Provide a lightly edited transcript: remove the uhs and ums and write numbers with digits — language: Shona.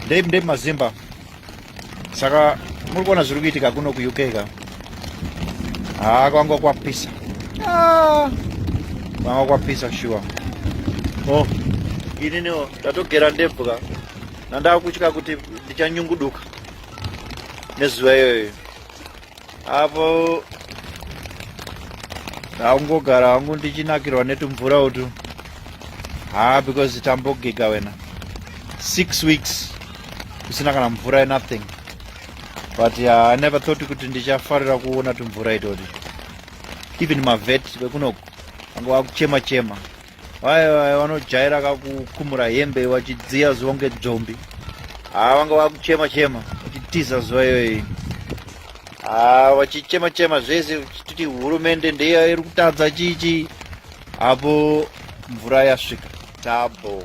Ndei mazimba. Saka muri kuona zviri kuitika kuno kuUK ka. Haa, kwanga kwapisa. Ah, kwanga kwapisa sure. Oh, ininiwo ndatogera ndebvu ka. Ndandakutya kuti ndichanyunguduka nezuva iyoyo. Apo ndangogara hangu ndichinakirwa netumvura utu. Ha, because tambogega wena 6 weeks kusina kana mvura, nothing. But I never thought kuti ndichafarira kuona tumvura itoti. Even mavet vekunoku vanga vakuchema chema. Vaya vanojaira kakukumura hembe vachidziya zuva kunge dzombi. Ha, vanga vakuchema chema vachitiza zuva iyoyi. Ha, vachichema chema zvese, vachititi hurumende ndeiya iri kutadza chichi. Apo mvura yasvika tabo.